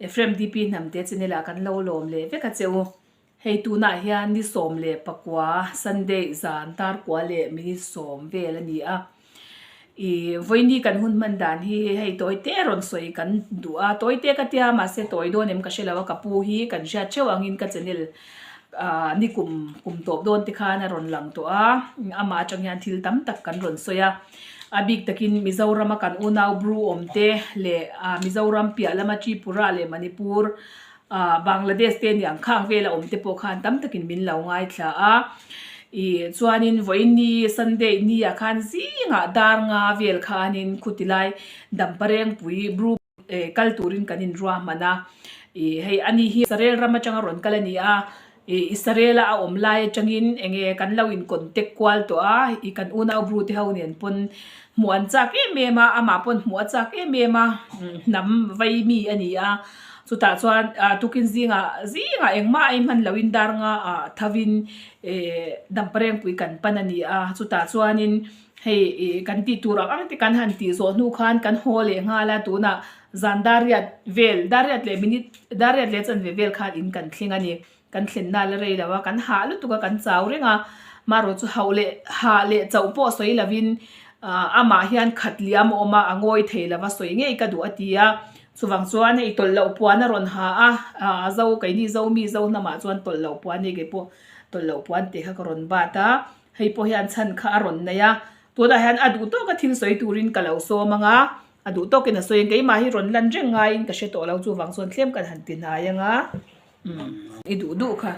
Ephraim DP Hnamte channel ah kan lo lawm leh vek a che u. Hei tunah hian ni 19 Sunday zan darkua leh minute sawm vel a ni a. Ih vawiini kan hun hman dan hi hei tawi te rawn sawi kan duh a, tawi te ka tia mahse tawi dawn em ka hre lo a, ka pu hi kan hriat theuh angin ka channel ah ni kum kum tawp dawn te khan a rawn lang tawh a, amah atang hian thil tam tak kan rawn sawi a, a bik takin Mizoram a kan unau Bru awm te leh ah Mizoram piah lama Tripura leh Manipur ah Bangladesh te aniang khang vela awm te pawh khan tam takin min lo ngaithla a, ih chuanin vawiini Sunday ni ah khan zingah dar nga vel khanin khutilai Damparengpui Bru eh kal turin kan inruahman a, ih hei ani hi Israel ram atanga rawn kal a ni a, ih Israel a a awm lai atangin enge kan lo in contact kual tawh a, ih kan unau Bru te ho nen pawn hmuh an chak em em a, amah pawn hmuh a chak em em a, hnam vai mi a ni a, chutah chuan ah tukin zingah zingah engmah a inhman lohin dar nga ah thovin eh Damparengpui kan pan a ni a, chutah chuanin. Hei ih kan tih tur ang ang te kan han tih zawh hnu khan kan haw leh nghal a, tunah zan dariat vel, dariat leh minute, dariat leh chanve vel khan in kan thleng a ni. Kan thlenna la rei lo a, kan hah lutuk a, kan chau reng a, marawh chu hauh leh hah leh chauh pawh sawi lovin ah amah hian khat liam a awm a, a ngawi thei lo va, sawi ngei ka duh a ti a. Chuvang chuan hei tawlh loh puan a rawn ha a, ah zo keini zo mi zo hnamah chuan tawlh loh puan hei keipawh tawlh loh puan tih kha ka rawn bat a. Hei pawh hian chhan kha a rawn nei a, tunah hian a duh tawka thil sawi turin ka lo sawm ang a, a duh tawkin a sawi ang, keimah hi rawn lan reng ngaiin ka hre tawh lo, chuvang chuan tlem kan han ti hnai ang a, umm i duh duh kha.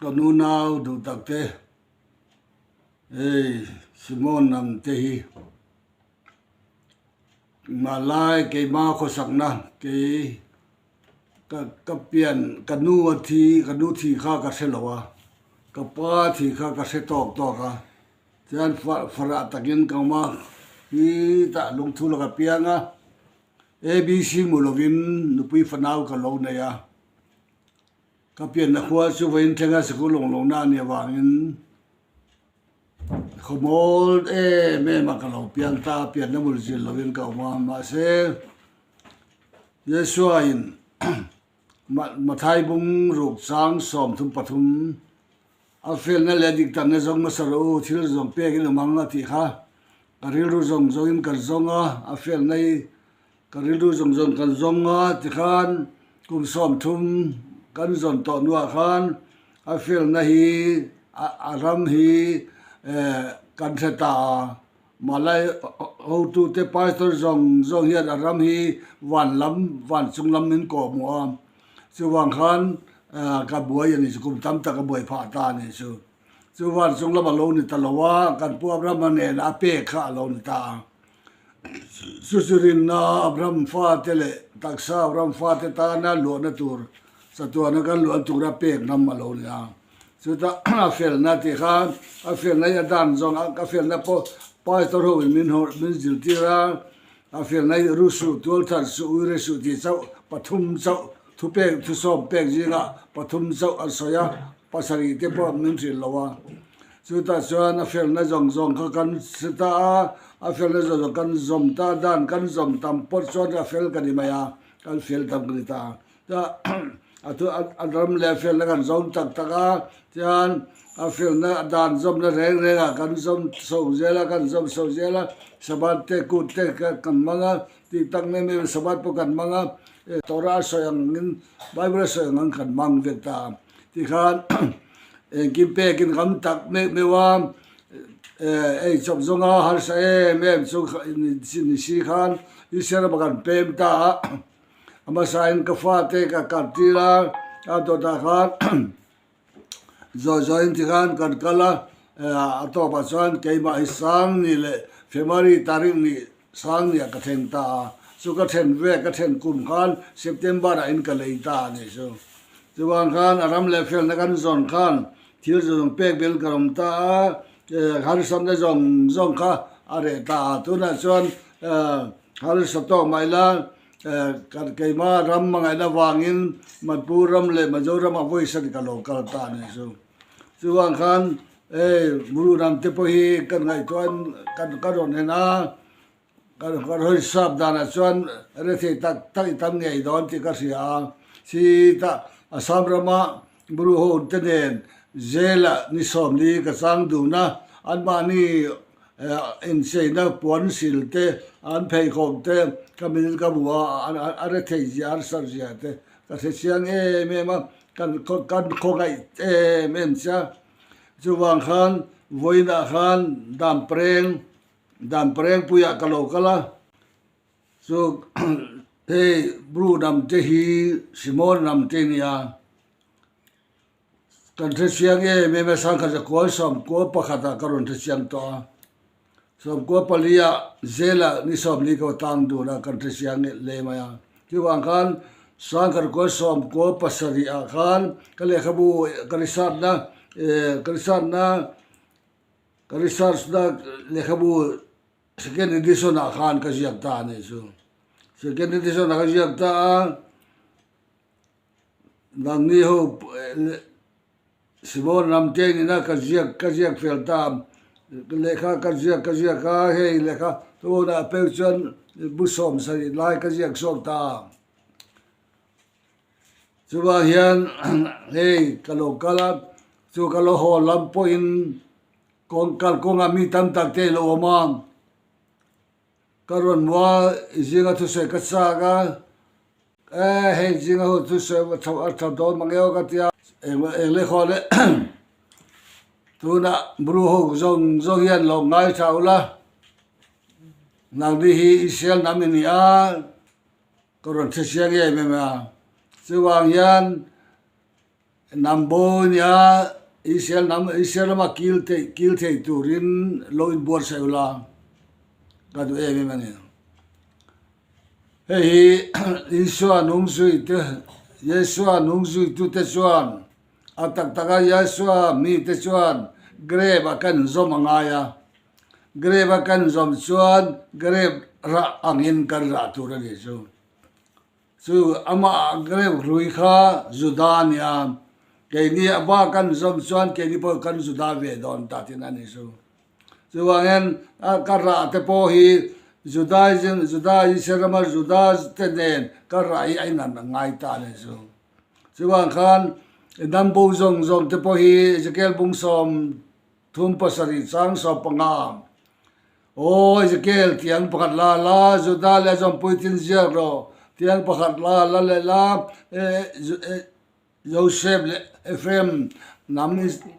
Ka nunau duh tak te, hei Simon lam te hi Malai keimah khawsakna kei Ka ka pian ka nu a thi ka nu thi kha ka hre lo a, ka pa thi kha ka hre tawk tawk a, chuan farah takin ka awm a, hi tah lungthu la ka piang a, ABC hmu lovin nupui fanau ka lo nei a, ka pianna khua chu vawiin thlenga sikul lawng lohna a nih avangin Khawmawl em em a ka lo piang ta a, pianna mul zir lovin ka awm a, mahse Yeshua in Mathai bung ruk chang 33 a felna leh dik takna zawng hmasa rawh u, thil zawng pekin awm ang a tih kha ka rilru zawng zawngin kan zawng a, a felna hi Ka rilru zawng zawng kan zawng a tikhan kum 30 kan zawn tawh hnuah khan a felna hi a ram hi kan hre ta a, Malay hotute pastor zawng zawng hian a ram hi van lam van chung lam min kawhhmuh a, chuvang khan ka buai a ni chu kum tam tak a buai phah ta a ni chu. Chu van chung lam a lo ni ta lo a, kan pu Abrahama nen a pek kha a lo ni ta a. Chu chu rinna Abraham fate leh taksa Abraham fate tana luahna tur chatuana kan luah tura pek ram a lo ni a. Chutah a felna tih kha a felna hi a dan zawng a, ka felna pawh pastor ho in min min zirtir a, a felna hi ru suh, tual that suh, uire suh tih chauh pathum chauh thupek thusawm pek zingah pathum chauh a sawi a, pasarih te pawh min hrilh lo a. Chutah chuan a felna zawng zawng kha kan hre ta a, a felna zawng zawng kan zawm ta a, dan kan zawm tam pawt chuan a fel ka ni mai a, kan fel tam ka ni ta a. A thu a ram leh a felna kan zawm tak tak a, chuan a felna dan zawmna reng rengah kan zawm chho zel a, kan zawm chho zel a, Sabbath te kut te kan hmang a, tih tak mai mai Sabbath pawh kan hmang a, Torah a sawi angin Bible a sawi angin kan hmang vek ta a. Tikhan engkim pekin kan tak meuh meuh a, ei chawp zawnga harsa em em chu ni si khan Israel ramah kan pem ta a, a hmasain ka fate ka kartir a, a dawtah khan zawi zawiin tikhan kan kal a, a tawpah chuan keimah hi sang ni leh February tarik ni sang nia ka thleng ta a, chu ka then ve ka then kum khan September ah in ka lei ta a nih chu. Chuvang khan a ram leh felna kan zawn khan thil zawng pek bel ka rawm ta a, harsatna zawng zawng kha a reh ta a, tunah chuan harsa tawk mah ila kan keimah ram hmangaihna vangin Manipur ram leh Mizoram ah vawisan ka lo kal ta a nih chu. Chuvang khan hei Muru ram te pawh hi kan ngaihtuah in kan rawn en a. Kan hawi sap danah chuan rethei tak tak i tam ngei dawn tih ka hria a. Chitah Assam rama Bru ho te nen jail-ah ni 40 ka chang dun a, anmahni incheina puan sil te, an pheikhawk te ka min ka hmu a, a rethei zia, a harsat zia te ka hre chiang em em a, kan khawngaih em em che a. Chuvang khan vawiinah khan Dampreng Damprengpuiah ka lo kal a, chu hei Bru hnam te hi Simon hnam te nia, kan hre chiang em em a, Sangkhat zakua 11 ah ka rawn hre chiang tawh a, 14 ah Zela ni 40 ka tang dun a, kan hre chiang hle mai a, chuvang khan Sangkhat zakua 97 ah khan ka lehkhabu ka research na ka research na Ka research na lehkhabu second edition ah khan ka ziak ta a nih chu. Second edition ah ka ziak ta a, nangni ho Simon Ramte nena ka ziak ka ziak fel ta a, lehkha ka ziak ka ziak a, hei lehkha tunah pek chuan bu 70 lai ka ziak chhuak ta a. Chuvang hian hei ka lo kal a, chu ka lo haw lam pawhin kawng kal kawngah mi tam tak te lo awm a, ka rawn hmu a zinga thusawi ka chak a, e hei zinga ho thusawi a tha a tha dawn mang eo ka ti a, eng leh khaw leh tunah bru ho zawng zawng hian lo ngaithla ula, nangni hi Israel hnam i ni a. Ka rawn hre chiang em em a, chuvang hian hnam bo nia Israel hnam Israel rama kil theih kil thei turin lo inbuatsaih ula ka duh em em a ni. Hei hi Isua nung zuite Yeshua nung zuitute chuan a tak taka Yeshua mite chuan grave ah kan inzawm a ngai a. Grave a kan zawm chuan grave rah angin kan rah tur a nih chu. Chu amah grave hlui kha Juda a ni a, keini a ba kan zawm chuan keini pawh kan Juda ve dawn ta tihna a nih chu. Chuvangin ka rah te pawh hi Judaism, Juda Israel rama Juda te nen ka rah hi a inan a ngai ta a nih chu. Chuvang khan hnam bo zawng zawng te pawh hi Ezekiel bung 30 chang 15. Aw Ezekiel, tiang pakhat la la, Juda leh a zawmpui tin ziak rawh. Tiang pakhat la la leh la, Josef leh Ephraim hnam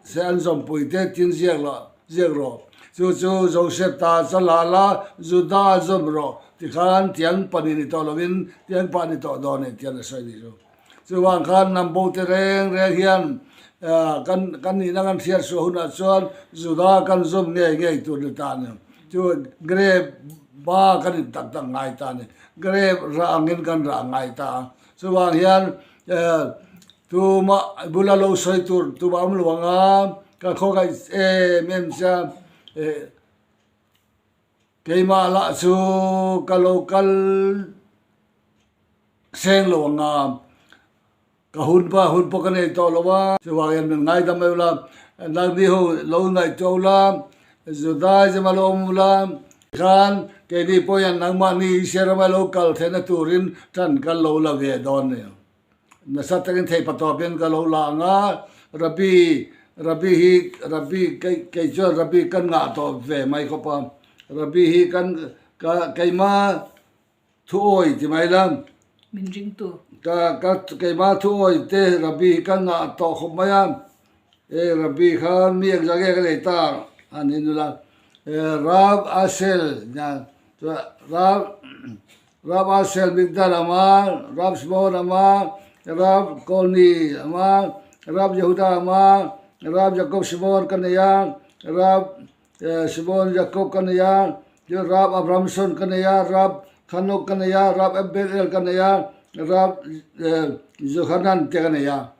se an zawmpui te tin ziak rawh, ziak rawh. Chu chu Josef ta cha la la, Juda a zawm rawh. Tikhan tiang pahnih ni tawh lovin tiang pah ni tawh dawn e, tiang a sawi ni chu. Chuvang khan hnam bo te reng reng hian kan kan nihna kan hriat suah hunah chuan Juda kan zawm ngei ngei tur ni ta a ni. Chu grape ba kan in tak tak ngai ta a ni. Grape rah angin kan rah ngai ta a. Chuvang hian tumah bula lo sawi tur tumah awm lo ang a, ka khawngaih em em che a. Keimah lah chu ka lo kal Seng lo ang a, ka hun pawh hun pawh ka nei tawh lo a. Chuvang hian min ngaidam mai ula, nangni ho lo ngaihtuah ula, Judaism a lo awm ula, khan keini pawh hian nangmahni Israel rama lo kal theihna turin tan kan lo la ve dawn a ni. Nasa takin thei patawpin ka lo la ang a, Rabbi, Rabbi hi, Rabbi kei chuan Rabbi kan ngah tawh ve mai khawp a, Rabbi hi kan ka keimah Thu awi ti mai la. Min ringtu. Ka ka keimah thu awi te Rabbi hi ka ngah tawh khawp mai a. E Rabbi kha mi engzah nge ka nei ta a ni nula. E Rab Asel nia chuan Rab Rab Asel Migdal a awm a, Rab Shimon a awm a, Rab Kolni a awm a, Rab Yehuda a awm a, Rab Jacob Shimon ka nei a, Rab Shimon Jacob ka nei a, Tin Rab Abramson ka nei a, Rab Hanok ka nei a, Rab Ebed-El ka nei a, Rab Johanan te ka nei a,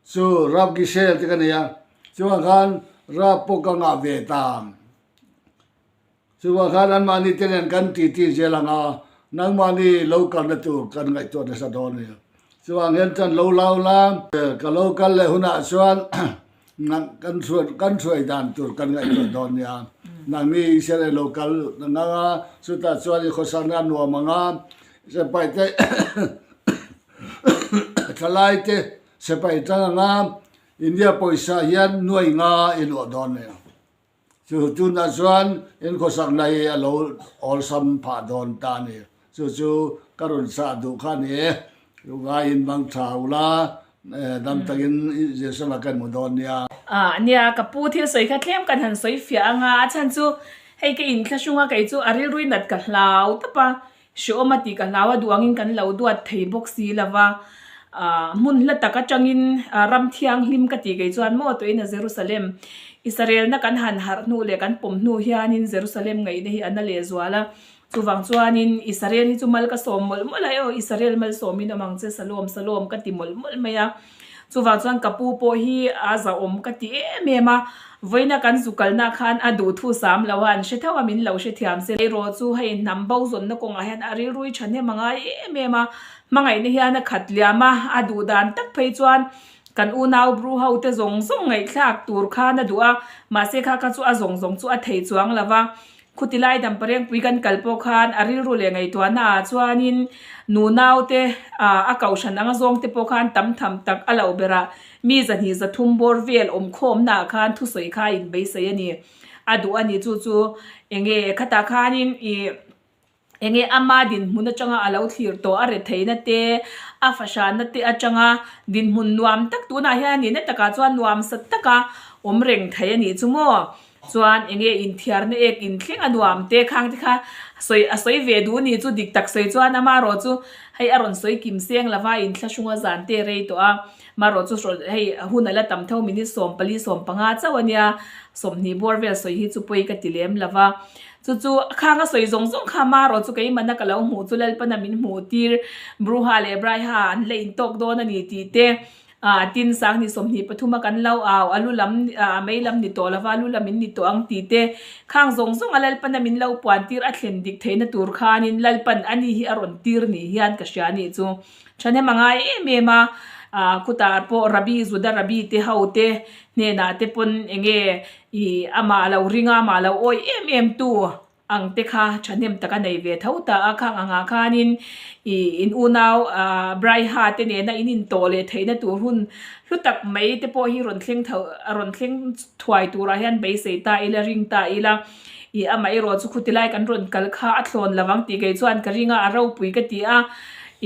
chu Rab Gisel te ka nei a, chuvang khan Rab pawh ka ngah ve ta. Chuvang khan anmahni te nen kan titi zel ang a, nangmahni lo kalna tur kan ngaihtuah nasa dawn a ni. Chuvang hian chuan lo lau la, ka lo kal leh hunah chuan kan hruai dan tur kan ngaihtuah dawn nia. Nangni Israel lo kal ang a, chutah chuan i khawsakna a nuam ang a, sipai te thalai te sipai tang ang a, India pawisa hian nuai nga i luah dawn nia. Chu tunah chuan in khawsakna hi a lo awlsam phah dawn ta a ni. Chu chu ka rawn sah duh kha a ni e. Ngaiin bang tha ula, dam takin Jerusalem-ah kan hmu dawn nia. Ah nia, ka pu thil sawi kha tlem kan han sawi fiah ang a, a chhan chu hei ka inthlahrung a, kei chu a rilrui nat ka hlau tawp a, Hrehawm a tih ka hlau a, duh angin kan lo duat thei bawk si lo va. Hmun hla tak atangin ram thianghlim ka tih kei chuan maw tuin a Jerusalem Israelna kan han harh hnu leh kan pawm hnu hianin Jerusalem ngaihna hi a na leh zual a. Chuvang chuanin Israel hi chu mal ka sawm mawlh mawlh a, aw Israel malsawmin awm ang che Salom Salom ka ti mawlh mawlh mai a. Chuvang chuan ka pu pawh hi a zahawm ka ti em em a, vawiina kan zu kalna khan a duh thu sam lo a, an hre tho a, min lo hrethiam se. Erawh chu hei hnam bo zawnna kawngah hian a rilrui thahnem a ngai em em a, hmangaihna hian a khat liam a, a duh dan tak phei chuan kan unau bru ho te zawng zawng ngaihthlak tur khan a duh a, mahse kha kha chu a zawng zawng chu a thei chuang lo va. Khuti lai damparengpui kan kal pawh khan a rilru leh ngaihtuahna ah chuanin nunau te a kohhran anga zawng te pawh khan tam tham tak a loh berah mi zahnih zathum bawr vel awmkhawmna ah khan thusawi kha a inbeisei a ni. A duh a ni chu chu enge khatah khanin ih enge ama dinhmun atanga a lo thlir tawh a retheihna te a fahranna te atanga dinhmun nuam tak tunah hian a nihna takah chuan nuam sat taka awm reng thei a nih chu maw. Chuan enge inthiarna ek inthleng a nuam te khang te kha sawi a sawi ve duh ni chu dik tak sawi chuan amarawh chu hei a rawn sawi kim seng lova inthlahrung a zan te rei tawh a marawh chu hei hun a la tam tho minute 14 15 chauh a nia 20 bawr vel sawi hi chu pawi ka ti lem lova chu chu khang a sawi zawng zawng kha marawh chu keimahna ka lo hmuh chu Lalpana min hmuh tir Bruha leh Braiha an la intawk dawn a ni tih te Ah, tin, Sangni 23 a kan lo au, a lu lam, a mei lam ni tawh lova, a lu lam in ni tawh ang tih te, khang zawng zawng a Lalpan a min lo puan tir a thlen dik theihna tur khanin Lalpan a ni hi a rawn tir ni hian ka hria anih chu. Thahnem a ngai em em a, ah, khutah pawh Rabbi, Juda Rabbi te ho te hnenah te pawn enge i amah lo ring a, amah lo awih em em tu, Ang te kha thahnem tak a nei ve tho ta a, khang angah khanin i in unau Braiha te nena in intawh leh theihna tur hun hlu tak mai te pawh hi rawn thleng tho rawn thleng thuai turah hian beisei ta ila ring ta ila i amaherawh chu khuti lai kan rawn kal kha a thlawn lo ang tih kei chuan ka ring a, a ropui ka ti a,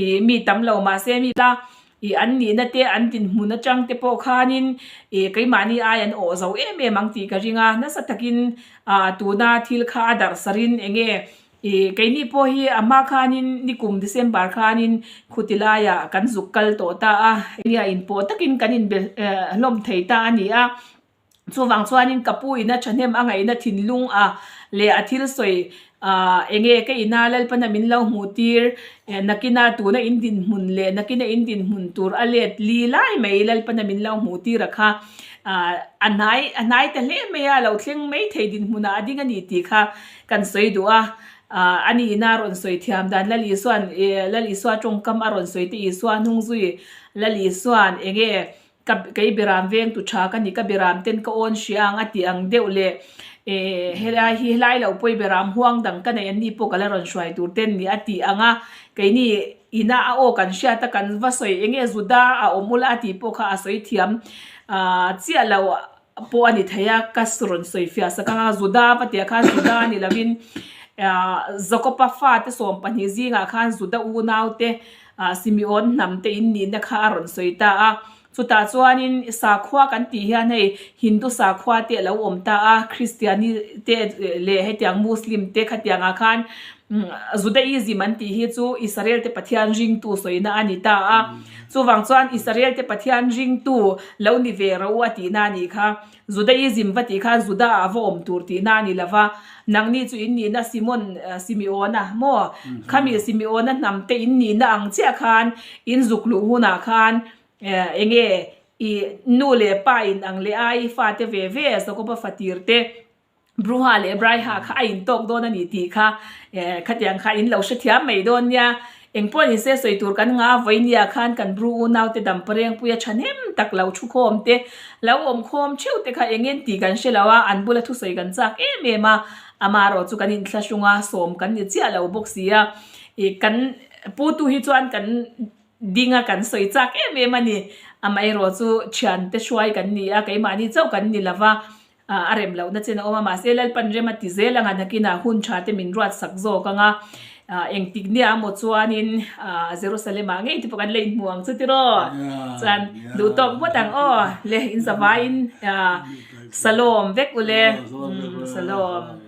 i mi tam lo mahse mi la I an nihna te an dinhmun atang te pawh khanin i keimahni ai an awh zo em em ang tih ka ring a, nasa takin ah tuna thil kha a darh sarin eng nge i keini pawh hi a hma khanin nikum December khanin khuti laiah kan zuk kal tawh ta a, nia inpawh takin kan inbe hlawm thei ta a ni a. Chuvang chuanin ka pu ina thahnem a ngaihna thinlung a leh a thil sawi ah enge ka ina Lalpana min lo hmuh tir nakina tuna in dinhmun leh nakina in dinhmun tur a let li lai mai Lalpana min lo hmuh tir a kha ah a hnai a hnai ta hle mai a lo thleng mai thei dinhmunah a ding a ni tih kha kan sawi duh a ah a ni ina rawn sawi thiam dan Lal Isua'n Lal Isua tawngkam a rawn sawi te Isua hnung zui Lal Isua'n enge Ka kei biram veng tu tha ka ni, ka biram ten ka awn hria ang a tih ang deuh leh eh helai hi helai lo pawi biram huang dang ka nei an ni pawh ka la rawn hruai tur ten ni a tih ang a, keini ina a aw kan hriat a kan va sawi eng nge Juda a awm ula a tih pawh kha a sawi thiam ah chiah lo pawh a ni thei a, ka rawn sawi fiah sak ang a, Juda va tih ah khan Juda ni lovin ah Jakoba fate 12 zingah khan Juda unaute Ah Simeon hnam te in nihna kha a rawn sawi ta a. Chutah chuanin sakhua kan tih hian hei Hindu sakhua te a lo awm ta a, Kristiani te leh hetiang Muslim te khatiangah khan Judaism an tih hi chu Israel te Pathian ringtu sawina a ni ta a. Chuvang chuan Israel te Pathian ringtu lo ni ve ro a tihna a nih kha. Judaism va tih khan Juda ah va awm tur tihna a ni lo va, nangni chu in nihna Simon, Simeona maw? Khami Simeona hnam te in nihna ang chiah khan in zuk luh hunah khan eng nge i nu leh pa in ang leh a i fate ve ve Jakoba fatir te Bruha leh Braiha kha a intawk dawn a ni tih kha khatiang kha in lo hrethiam mai dawn nia. Eng pawh ni se sawi tur kan ngah a, vawinia khan kan Bru unaute damparengpuia thahnem tak lo thukhawm te, lo awmkhawm theuh te kha eng en tih kan hre lo a, an bula thusawi kan chak em em a, amaherawh chu kan inthlahrung a, sawm kan ni chiah lo bawk si a, ih kan putu hi chuan kan ding a kan sawi chak em em a ni, amaherawh chu thiante hruai kan ni a, keimahni chauh kan ni lo va, A rem lohna chen a awm a, mahse Lalpan rem a ti zel ang a, nakinah hun tha te min ruat sak zawk ang a, engtik nia emaw chuanin Jerusalem-ah ngei te pawh kan la inhmu ang chu tiraw? Chuan duh tawk ngawt ang aw, le in zavaiin Salom vek ule, Salom.